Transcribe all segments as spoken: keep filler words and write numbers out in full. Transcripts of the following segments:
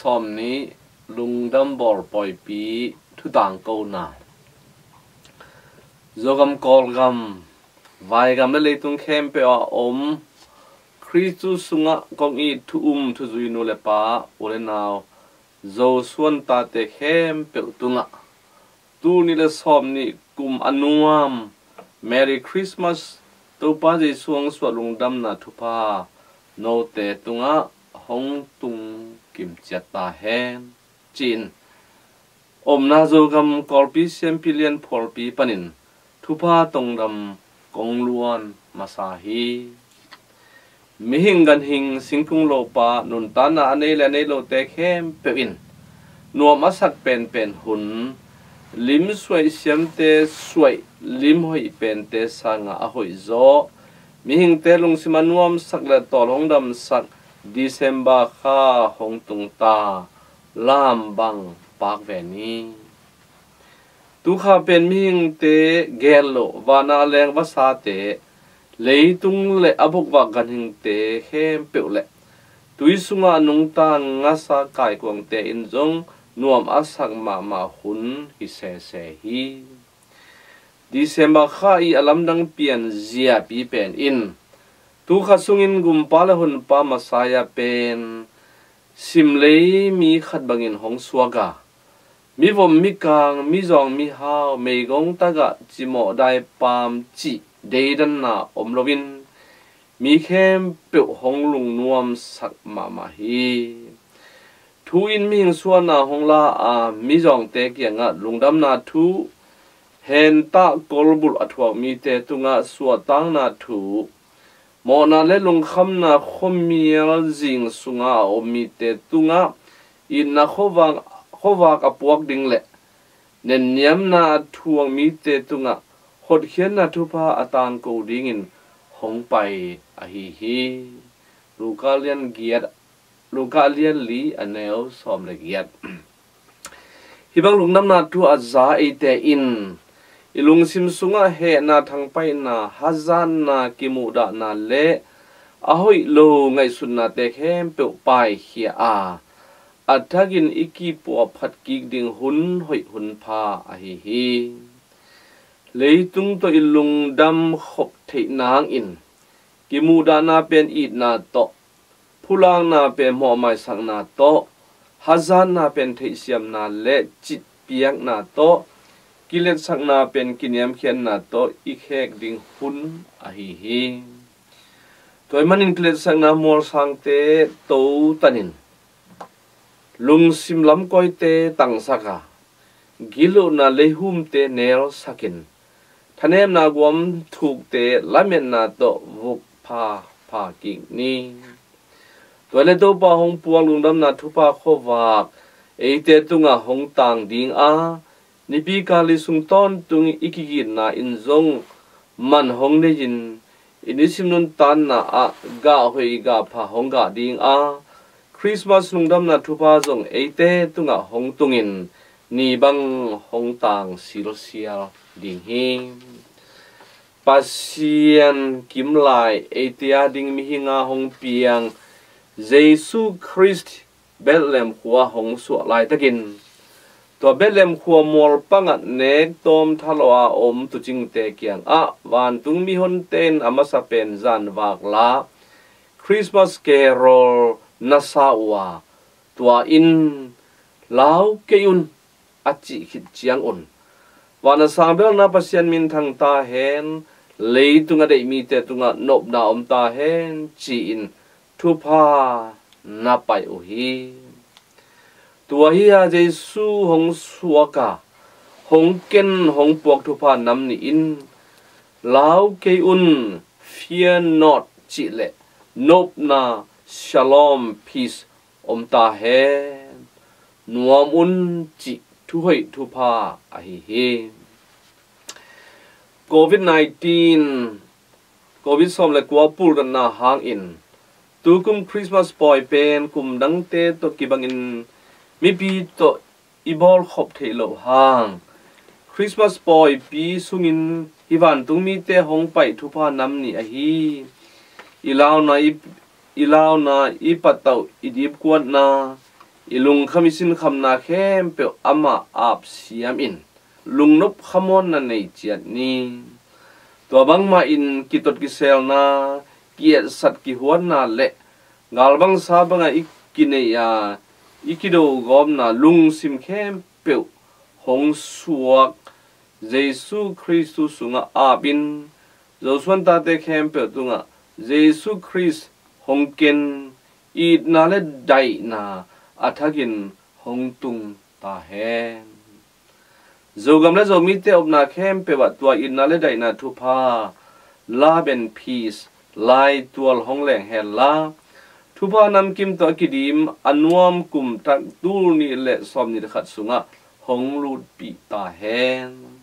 Thawm nih, lungdam bawl pawipi thutangkona. Zogam, Kawlgam, vaigam le leitung khempeuh a om Khristu sungah kong it thu um thuzui nu le pa, u le nau, Zosuan tate khempeuh tungah tul nih le sawm nih kum a nuam Merry Christmas, Topa Jesu hong suah lungdamna thupha note tungah hong tung kimciat ta hen, ci-in Omna Zogam Kawlpi Siampi Lian Phualpi panin thupha tongdam kong luan masa hi. Mihing ganhing singkung lopa nuntakna a nei le a nei lote khempeuh in nuam a sak penpen hun, lim suaih siamte suaih, lim hoih pente sangah a hoih zaw, mihingte lungsim a nuamsak le tawl hong damsak December kha hong tung ta, lam bang pak ve ni. Tukha pen mihingte gel lo vana leng vasate, leitung le a bukvak ganhingte khempeuh le tui sungah nungta ngasa kaikuangte in zong nuam a sak mahmah hun hi sese hi. December kha i a lamdang pian ziapi pen in tukha sungin Gumpa le Honpa Messiah pen simlei mi khat bangin hong suak a, mivom mikang, mizawng mihau, meigong tagah cimawh daipam cih deidanna om loin mi khempeuh hong lungnuamsak mahmah hi. Thu in mihing suahna hong la a, mizawngte kiangah lungdamna thu, hentah kolbulh a thuak mite tungah suahtakna thu, mawhna le lungkhamna khuamial zing sunga a om mite tungah itna khuavak, khuavak a puak ding le nenniamna a thuak mite tungah hotkhiatna thupha a tangko dingin hong pai ahi hi. Luka lian giat, Luka lian li a neu sawm le giat. Hih bang lungdamna thu a za eite in i lungsim sungah hehna, thangpaihna, hazatna, kimuhdahna le a hoih lo ngaihsutnate khempeuh paikhia a, a thakin i kipuahphat kik ding hun hoih hun pha ahi hi. Leitung tawh i lungdam khop theih nangin kimuhdahna pen itna tawh, phulakna pen mawhmaisakna tawh, hazatna pen theihsiamna le citpiakna tawh, kiletsakna pen kiniamkhiatna tawh i khek ding hun ahi hi. Tua ahih manin kiletsakna mualsangte totanin lungsim lamkawite tangsak a, gitlohna leihumte nelsakin, thanemna guam thukte lametna tawh vuk phapha kik ni. Tua le Topa hong puak lungdamna thupha khuavak eite tungah hong tang ding a, nipi kali sung tawntung i kigitna in zong man hong nei-in, i nisim nuntakna ah gah hoih gah pha hong gah ding a, Christmas lungdamna thupha zong eite tungah hong tungin ni bang hong tang silsial ding hi. Pasian kimlai eite a ding mihing a hong piang Jesu Khrist Bethlehem khua hong suah laitakin, tua Bethlehem khua mual pangah nek tawm thalo a om tuucingte kiangah vantung mihonte in a masa pen zanvak la Christmas carol na sa uh a, tua in, "Lau kei un," a cih khit ciangun, "Van a sang belna Pasian minthang ta hen, leitung a deih mite tungah nopna om ta hen," ci-in thupha na pai uh hi. Tua hi a, Jesu hong suak a, hong ken, hong puak thupha nam nih in, "Lau kei un, fear not," cih le nopna, shalom, peace, om ta hen, nuam un, cih thuhoih thupha ahi hi. Covid nineteen, Covid sawm le kua pulkatna hangin tukum Christmas pawi pen kum dangte tawh kibangin mipi tawh i bawlkhop theih loh hang, Christmas pawipi sungin hih vantung mite hong paih thupha nam nih ahi. I launa, i, i launa, i patauh, i dipkuatna, i lungkham i sinkhamna khempeuh amah ap siam in lungnop khamuanna nei ciat ni. Tua bangmah in kitot kiselna, ki-etsat kihuatna le galbangsa banga i kinei a i kido gawpna lungsim khempeuh hong suak Jesu Khrist thu sungah apin, Zosuan tate khempeuh tungah Jesu Khrist hong ken, itna le daihna a thakin hong tung ta hen. Zogam le Zomite opna khempeuh ah tua itna le daihna thupha, love and peace, laitual hong leng hen la, thupha namkim tawh a kidim a nuam kum thak tul nih le sawmnih le khat sungah hong lutpih ta hen.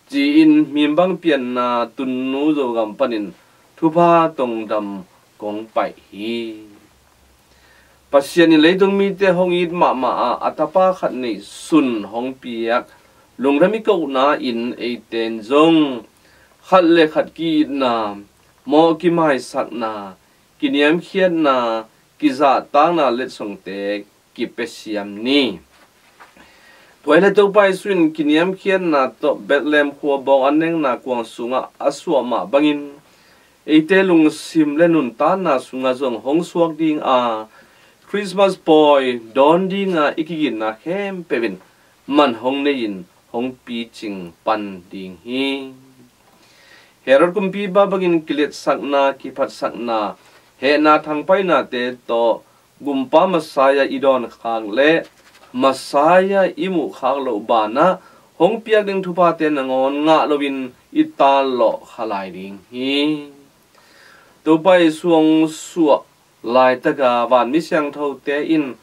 Ci-in mimbang pianna tunnu Zogam panin thupha tongdam kong paih hi. Pasian in leitung mite hong it mahmah a, a tapa khat neihsun hong piak lungdam i kohna in eiten zong khat le khat ki-itna, mawh kimaisakna, kiniamkhiatna, kizahtakna letsongte kipia siam ni. Tua hi le Topa Jesu in kiniamkhiatna tawh Bethlehem khua bawng a nekna kuang sungah a suah mah bangin eite lungsim le nuntakna sungah zong hong suak ding a, Christmas pawi dawn dinga i kigitna khempeuh in man hong nei-in hong picing pan ding hi. Herod kumpipa bangin kiletsakna, kiphatsakna, hehna thangpainate tawh Gumpa Messiah i dawnkhak le Messiah i muhkhak loh banah hong piak ding thuphate nangawn ngah loin i tanlawh kha lai ding hi. Topa Jesu hong suah laitaka vanmi siangthote in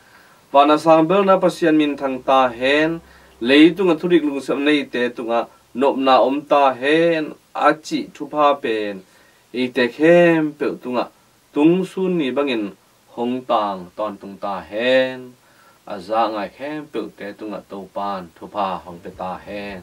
van a sang belna Pasian minthang ta hen, leitunga thudik lungsim a neite tungah nopna om ta hen a cih thupha pen eite khempeuh tungah tungsun ni bangin hong tang tawntung ta hen. A za ngai khempeuhte tungah Topan thupha hong pia ta hen.